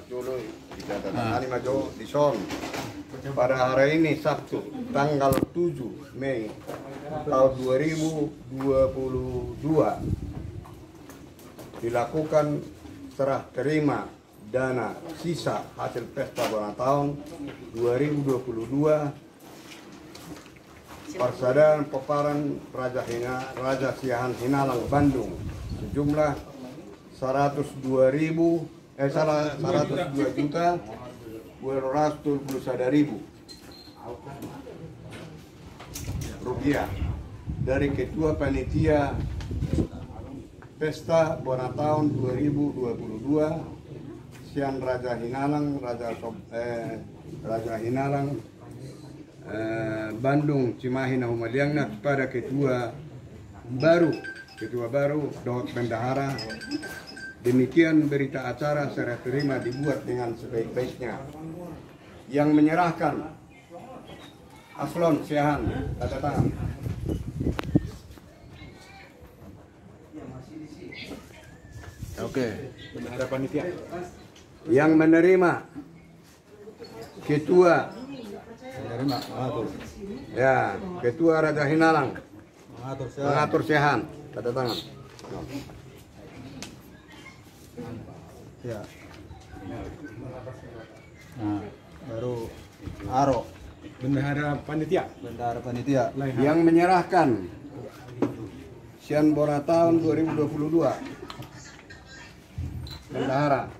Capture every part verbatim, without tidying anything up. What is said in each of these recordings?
Jolo, di catatan. Ah. Ani ma jo, dison. Pada hari ini, Sabtu, tanggal tujuh Mei tahun dua ribu dua puluh dua, dilakukan serah terima dana sisa hasil pesta bona taon dua ribu dua puluh dua, Parsadaan Pomparan Raja Hina-, Raja Siahaan Hinalang Bandung, sejumlah seratus dua ribu, eh, salah, seratus dua juta dua ratus dua puluh sada ribu rupiah dari Ketua Panitia Pesta Bona Taon dua ribu dua puluh dua, sian Raja Hinalang, Raja Sob-, eh, Raja Hinalang, eh, Bandung Cimahi na humaliangna, kepada ketua baru, ketua baru dohot bendahara. Demikian berita acara serah terima dibuat dengan sebaik-baiknya. Yang menyerahkan, Aslon Siahaan, tanda tangan. Oke. Bendahara panitia. Yang menerima, ketua. Menerima, mengatur. Ya, ketua Raja Hinalang. Mengatur Siahaan. Mengatur Siahaan. Tanda tangan. Ya. Nah, baru Aro. Bendahara panitia. Bendahara panitia. Yang menyerahkan sian bona taon dua ribu dua puluh dua. Bendahara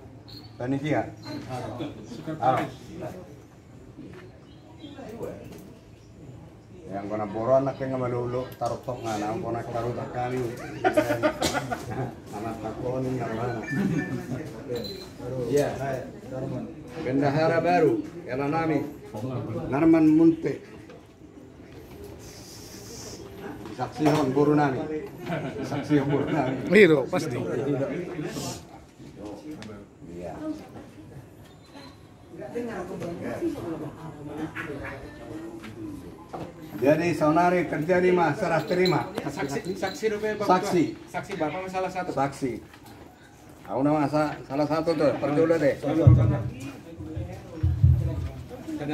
panitia. Aro. Yang kona boron nak yang malu-lu taruh tok ngana, yang kona taruh tak kami. Anak tak koni yang mana? Iya. Bendahara baru, era nami. Narman Munte. Saksihon boru nami. Saksihon boru nami. Iya, pasti. Iya. Jadi saonari terjadi ma serah terima. Saksi, saksi dope, Bang. Saksi. Saksi Bapak salah satu. Saksi. Au nama sa-, salah satu tu, parjolo de. Tanda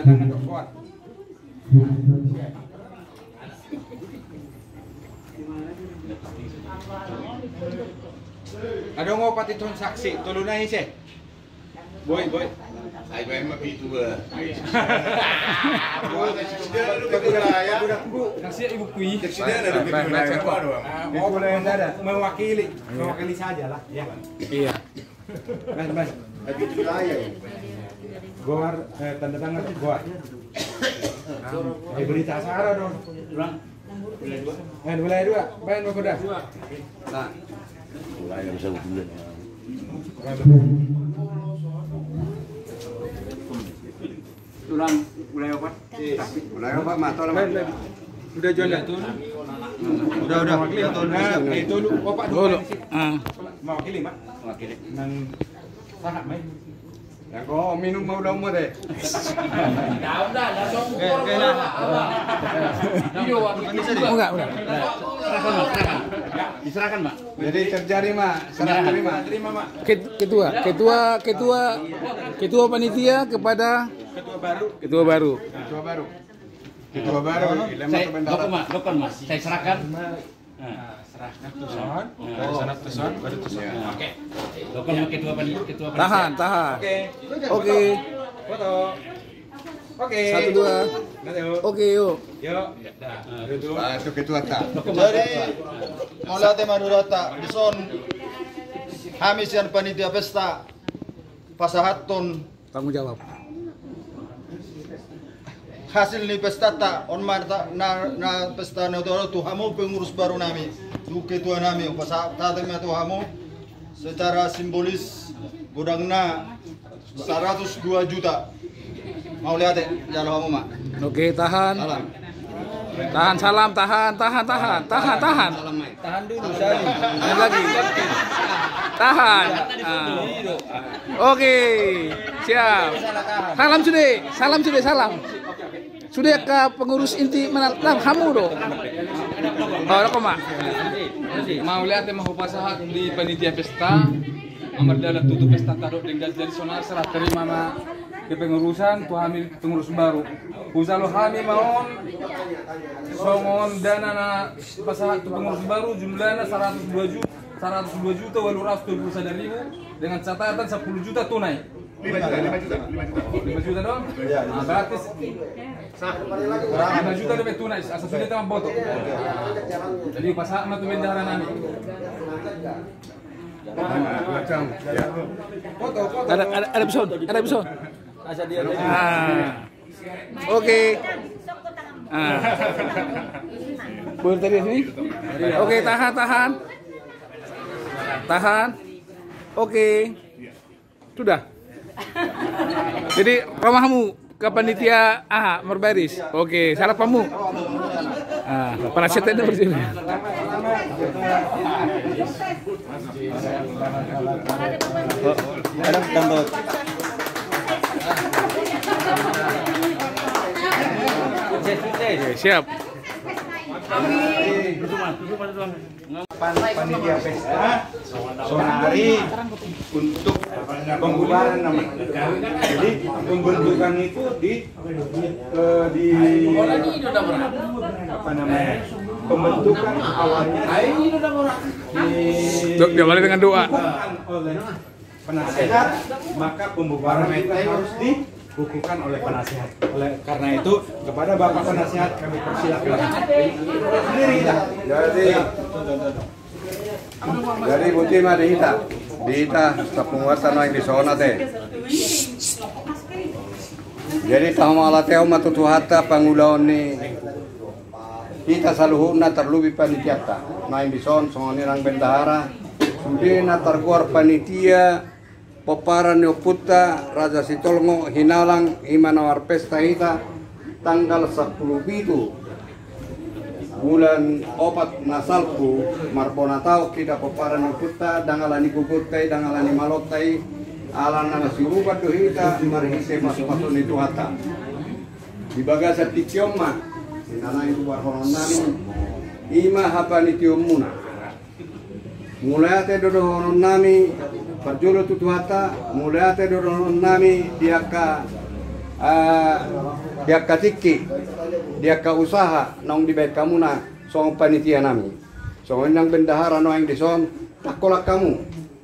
tangan, Bang. Kuat. Adong opat ito saksi, tolu na ise. Boi, boi. Ai, boi, ma pitu, ba. Ai. Saksi ibu kui. Mewakili, mewakili saja lah, ya. Iya. Mas, mas. Goar, eh, tanda tangan, goar. Eh, berita acara dong. Ulang. Eh, wilayah dua. Baen, Bang Koda. Nah. Wilayah bisa bulan. Tulang, mulai opat. Mulai opat, ma, tolong. Udah, Jon, dah. Udah, udah. Udah, udah. Nah, itu lu, opat dulu. Ah. Mewakili, Mak. Mewakili. Nang sahat, Mak. Yang kau minum mau dong, mau deh. Udah, udah, langsung. Oke, oke, nah. Video, Mak. Enggak, enggak. Serahkan, Mak. Serahkan. Diserahkan, Mak. Jadi terjadi, Mak. Serah terima. Terima, Mak. Ket-, ketua, ketua, ketua, ketua panitia kepada ketua baru. Ketua baru. Ketua baru. Ketua baru. Saya, dokon, Mak, dokon, Mak. Saya serahkan. Nah, serahkan tuh, Son. Nah. Dari sana tuh, Son, baru tuh, Son. Iya. Oke. Dokon, Mak, ketua panitia, ketua panitia. Tahan, tahan. Oke. Oke. Foto. Oke. Satu, dua. Satu. Oke, yuk. Yuk. Nah, duduk. Ah, itu ketua ta. Jadi, mauliate ma dohot ta, dison hami sian panitia pesta pasahathon tanggung jawab hasil ni pestanta on, ma na, na pesta na tu, tu hamu pengurus baru nami, tu ketua nami, pasahat hami ma tu hamu secara simbolis godangna seratus dua juta. Mauliate, jalo hamu ma. Oke, tahan. Salam. Tahan, salam, tahan, tahan, tahan, tahan, tahan. Salam, Mai. Tahan dulu, Sali. Tahan lagi. Tahan. Ah. Oke, siap. Salam sude, salam sude, salam. Sude ke pengurus inti mana? Lah, hamu do. Oh, rokok, Mak. Mauliate ma hupasahat di panitia pesta. Mardalan tutu pesta tadok denggan, jadi sonari serah terima ma kepengurusan tu hami pengurus baru. Hujalo hami ma on songon dana na pasahat tu pengurus baru, jumlahna saratus dua juta, saratus dua juta walu ratus dua pulu sada ribu, dengan catatan sapuluh juta tunai. Lima juta, lima juta, lima juta. Lima juta dong? Iya. Nah, berarti lima juta dope tunai, asa sude ta mamboto. Jadi pasahat ma tu bendahara nami. Ada, ada, ada bison, ada bison. Ah. Oke. Ah. Boleh tadi sini? Oke, tahan, tahan. Tahan. Oke. Sudah. Jadi, ro ma hamu ke panitia, aha, marbaris. Oke, salah pamu. Ah, penasihat itu bersini. Oh, ada gambar. Oke, siap. Pan-, panitia pesta, sonari untuk pembubaran nama. Jadi pembentukan itu di, eh, di, apa namanya, pembentukan awalnya di, Dok, diawali dengan doa. Oleh penasehat, maka pembubaran itu harus dikukuhkan oleh penasehat. Oleh karena itu, kepada Bapak Penasehat kami persilakan. Sendiri kita. Jadi, jadi boti ma di hita, di hita sapunguanta naeng di son ate. Jadi tahamolatehon ma tu Tuhanta pangulaon ni hita saluhutna, tarlumobi panitianta naeng di son, songon i nang bendahara, sude na targoar panitia pomparan ni ompunta Raja Sitolngo Hinalang, i ma na marpesta hita tanggal sampulu pitu bulan opat na salpu, marbona taon hita pomparan ni ompunta, ndang ala ni gogonta i, ndang ala ni malonta i, ala na masiurupan do hita marhite pasupasu ni Tuhanta. Di bagasan tingki on ma na naeng hububarhononnami, i ma hapanitiaonmuna. Mauliate do dohononnami, parjolo tu Tuhanta, mauliate do dohononnami di angka, ah, di angka tingki, di angka usaha naung dibahen hamuna songon panitianami. Songon i nang bendahara naeng di son, tangkas holan hamu.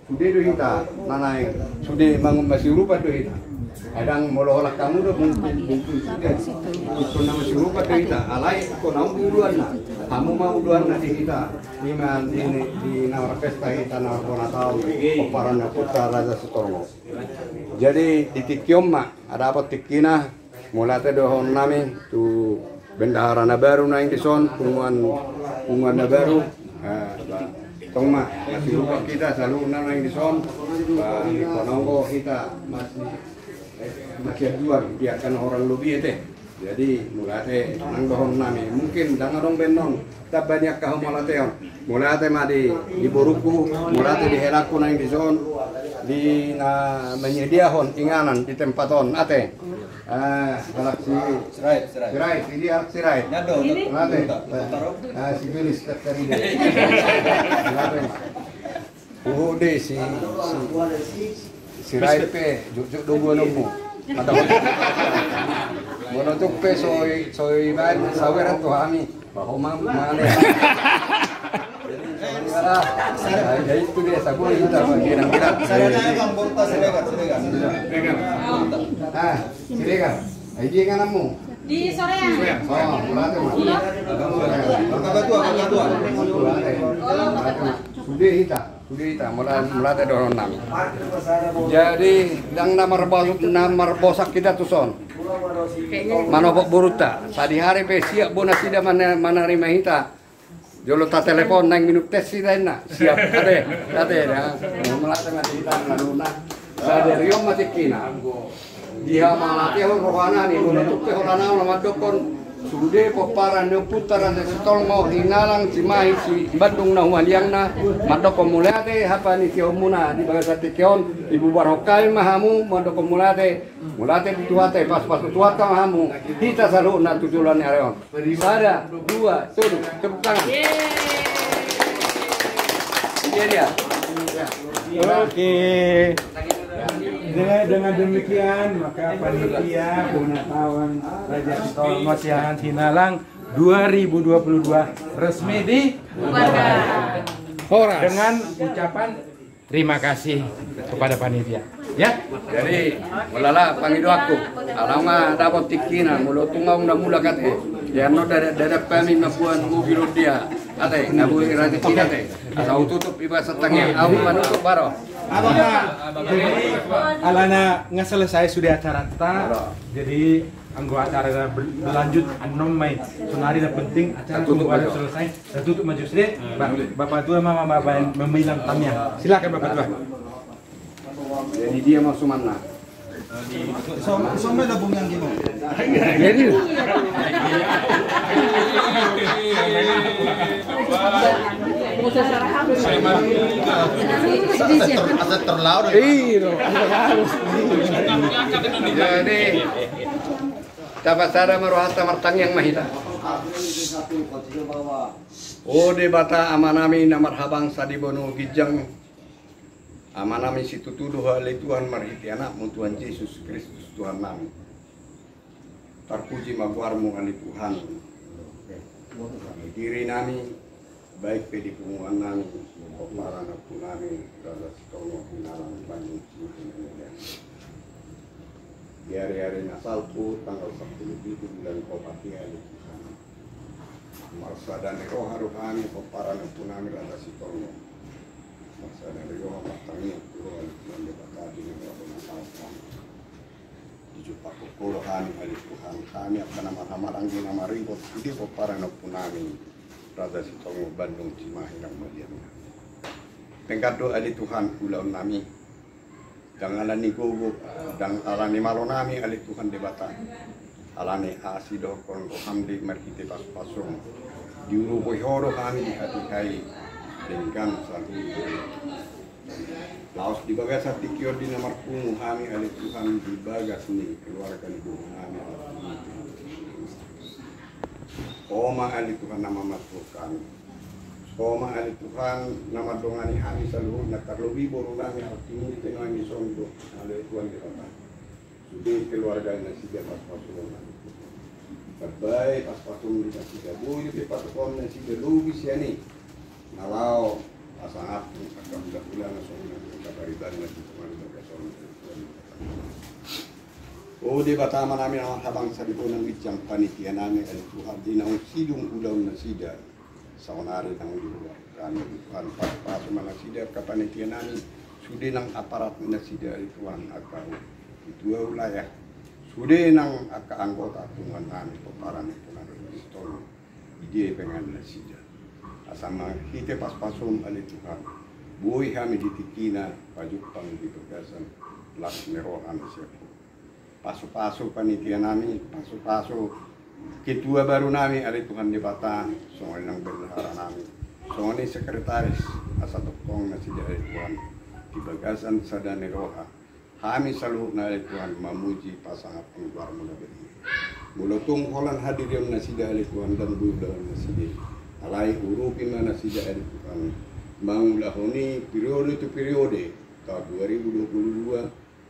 Sude do hita na naeng, sude mangun masiurupan do hita. Ai ndang molo holan hamu do mungkin, mungkin sude. Ingkon na masiurupan do hita, alai ingkon hamu uluanna. Hamu ma uluanna di hita. I ma di, di na marpesta hita na bona taon pomparan ni ompunta Raja Sitolngo. Jadi di tingki on ma, adapot tingkina, mauliate dohononnami tu bendahara na baru naeng di son, punguan, punguan na baru. Ah, ba, tong ma, masiurupan hita saluhutna naeng di son. Ba, ingkon anggo hita masi, masianjuan di angka na hurang lobi ate. Jadi mauliate nang dohononnami, mungkin ndang adong baenon tamba ni angka hamauliateon. Mauliate ma di, di borungku, mauliate di helangku naeng di son, di na menyediahon inganan di tempat on ate. Ah, halak si Sirait, Sirait. Sirait, ini halak Sirait. Nado, ini? Mauliate. Ah, si Gelis Teteride. Mauliate. Uhu de si, si, Sirait pe jukjuk do buanonmu. Mata. Molo tuk pe soi, soi baen saweran tu hami. Baho ma male. Jadi itu dia sabu hita panggilan-gilan. Ah, Siregar. Ai dia ingananmu? Di Soreang. Oh, mauliate ma. Iya. Angka tua, angka tua. Sude hita. Sude hita, mauliate dohononnami. Jadi ndang na marbo-, na marbosak hita tu son. Manopot borunta, sadihari pe siap bo nasida mana-, manarima hita. Jolo tatelepon, naeng minum tes hita inna. Siap, ate, ate, ya. Mauliate ma di hita, na dona. Sadari on ma tingkina. Di hamauliatehon rohanami, molo tuk pe holan ahu na mandokkon, sude pomparan ni ompunta Raja Sitolngo Hinalang, Cimahi, Sibandung na humaliangna, mandokkon mauliate hapanitiaonmuna di bagasan tingki on, dibubarhon hami ma hamu, mandokkon mauliate, mauliate di Tuhanta, pasu-pasu Tuhanta ma hamu, hita saluhutna tu joloan ni ari on. Sada, dua, tolu, tepuk tangan. Iya, dia. Oke. Dengan, dengan demikian, maka panitia Bona Taon Raja Sitorus Siahaan Sinalang dua ribu dua puluh dua resmi dibubarkan. Horas. Dengan ucapan terima kasih kepada panitia. Ya. Jadi, molo pangidoanku, ala nga dapot tingkina, molo tung ahu na mulak ate, di annon dadak, dadak pe hami mamboan mobil on dia ate, na boi raja tingki ate. Asa hututup iba satangiang, ahu manutup baru. Abang, Pak. Jadi, alana nga selesai sudah acaranta. Jadi, anggo acara ber-, berlanjut, annon ma i. Sonari na penting acara tutup ma jo, selesai. Tutup ma jo sude. Ba-, Bapak Tua, Mama, Bapak, memilang tangiang. Silakan, Bapak Tua. Jadi dia mau sumanna. Jadi. Aset terlalu. Iya, dong. Jadi, tapasada ma rohanta, martangiang ma hita. O Debata Amanami na marhabangsa di banua ginjang, Amanami, situtu do ale Tuhan marhite Anakmu Tuhan Jesus Kristus Tuhannami. Tarpuji ma goarmu ale Tuhan. Di dirinami, baik pe di punguannami, pomparan ompunami, Raja Sitorus Sinalang Bandung Cimahi. Di ari-ari na salpu, tanggal sampulu pitu bulan opat i ale Tuhan. Marsada ni roha do hami, pomparan ompunami, Raja Sitorus. Marsada ni roha, martangiang tu roha ni Tuhan Debata di na laho na salpu. Dijumpang ho do hami ale Tuhan, hami angka na marhahamaranggi na maringot, sude pomparan ompunami, Raja Sitorus Bandung Cimahi nang malianami. Denggan do ale Tuhan ulaonnami, ndang ala ni gogo, ndang ala ni malonami ale Tuhan Debata. Ala ni asi dohot roham do i marhite pasu-pasum. Diurupi ho do hami di hatiha i, denggan saluhut. Laos di bagasan tingki on di na marpungu hami ale Tuhan di bagas ni keluarga ni boru nami. Ho ma ale Tuhan na mamatuhor hami. Ho ma ale Tuhan na mandongani hami saluhutna, tarlobi boru nami Artimurti Nuaeng dison do ale Tuhan Debata. Sude keluarga nasida pasu-pasum. Tarbaen pasu-pasum nasida, boi pe pasu-pasum nasida lobi sian i. Na laho pasangaphon angka hula-hula na songon i, angka pariban na di tonga ni bagasan on. O Debata Amanami na marhabangsa di banua ginjang, panitia nami ale Tuhan, di naung sidung ulaon nasida, saonari naung di luar. Hami Tuhan, pasu-pasu ma nasida angka panitia nami, sude nang aparat nasida ale Tuhan, angka ketua wilayah, sude nang angka anggota punguan nami, pomparan ni punguan nami, tolong didia pe nang nasida. Asa marhite pasu-pasum ale Tuhan, boi hami di tingkina pajumpang di bagasan las ni roha ni siapu. Pasu-pasu panitia nami, pasu-pasu ketua baru nami ale Tuhan Debata, songon i nang bendahara nami, songon i sekretaris, asa tongtong nasida ale Tuhan, di bagasan sada ni roha. Hami saluhutna ale Tuhan mamuji pasangaphon goarmu na badia. Molo tung holan hadirion nasida ale Tuhan, ndang boi ulaon nasida i. Alai urupi ma nasida ale Tuhan, mangulahon i periode tu periode, taon dua ribu dua puluh dua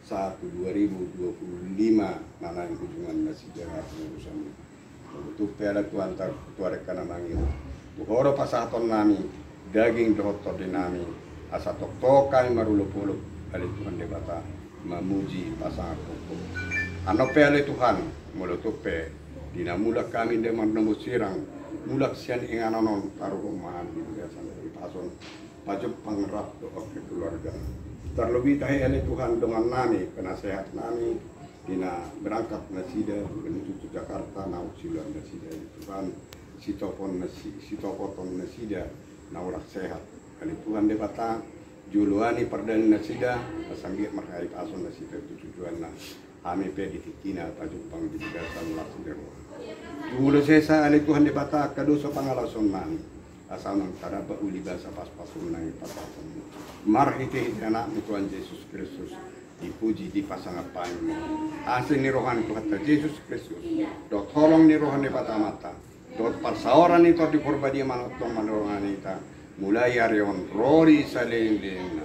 sahat tu dua ribu dua puluh lima na naeng ujungan nasida hapengurusan i. Molo tung pe ale Tuhan, tu angka na mangihut, tu Ho do pasahaton nami daging dohot tondi nami, asa tongtong hami marolop-olop ale Tuhan Debata mamuji pasangaphon Ho. Annon pe ale Tuhan, molo tung pe di na mulak hami ndai marnombo sirang, mulak sian inganan on, taruhon ma hami di bagasan hahipason, pajumpang rap dohot kekeluargaan. Tarlobi tahe ale Tuhan dongan nami, penasehat nami, di na berangkat nasida menuju tu Jakarta, naung siulaon nasida ale Tuhan, sitopoton nasi-, sitopoton nasida na hurang sehat. Ale Tuhan Debata, joloani pardalanan nasida, asa anggiat marhahipason nasida tu tujuanna. Hami pe di tingkina pajumpang di bagasan las ni roha. Jumolo sesa ale Tuhan Debata angka dosa pangalaosion nami, asa unang tadapot uli basa pasu-pasum nang i pasahaton marhite-hite Anakmu Tuhan Jesus Kristus, dipuji dipasangap hami. Asi ni roha ni Tuhanta Jesus Kristus, dohot holong ni roha ni Debata Amanta, dohot parsaoran ni Tondi Porbadia manongtong mangarahon hita, mulai ari on ro di saleleng-lelengna,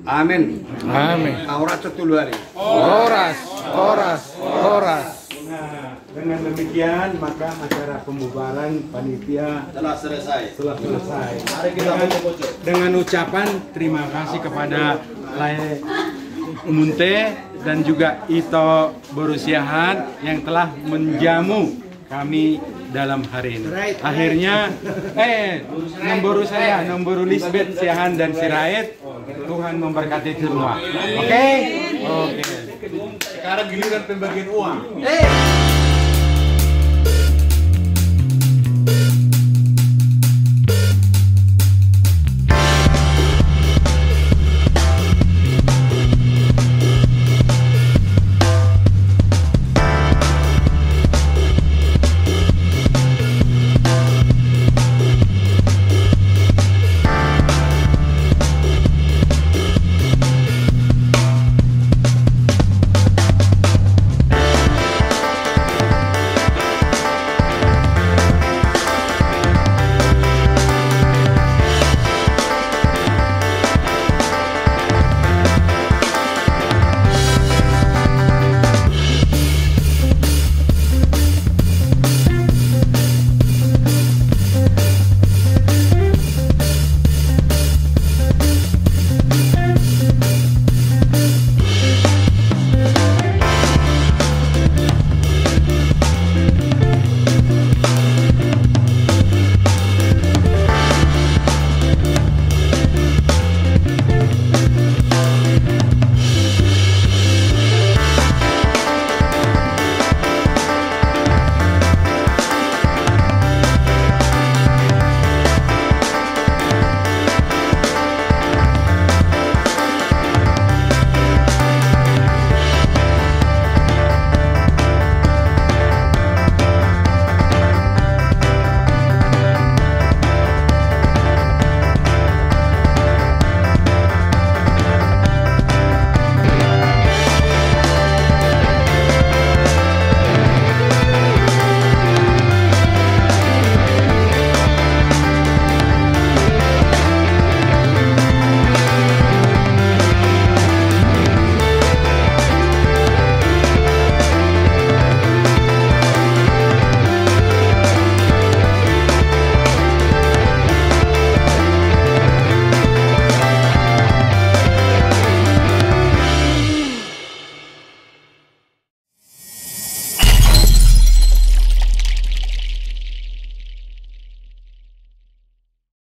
Amin. Amin. Nah, horas tu tolu ari. Horas, horas, horas. Nah, dengan demikian maka acara pembubaran panitia telah selesai. Telah selesai. Mari kita dengan, foto-foto. Dengan ucapan terima kasih kepada Lae Munte dan juga Ito boru Siahaan yang telah menjamu kami dalam hari ini. Akhirnya, eh, namboru saya, namboru Lisbeth Siahaan dan Sirait, Tuhan memberkati semua. Oke? Oke. Sekarang giliran pembagian uang.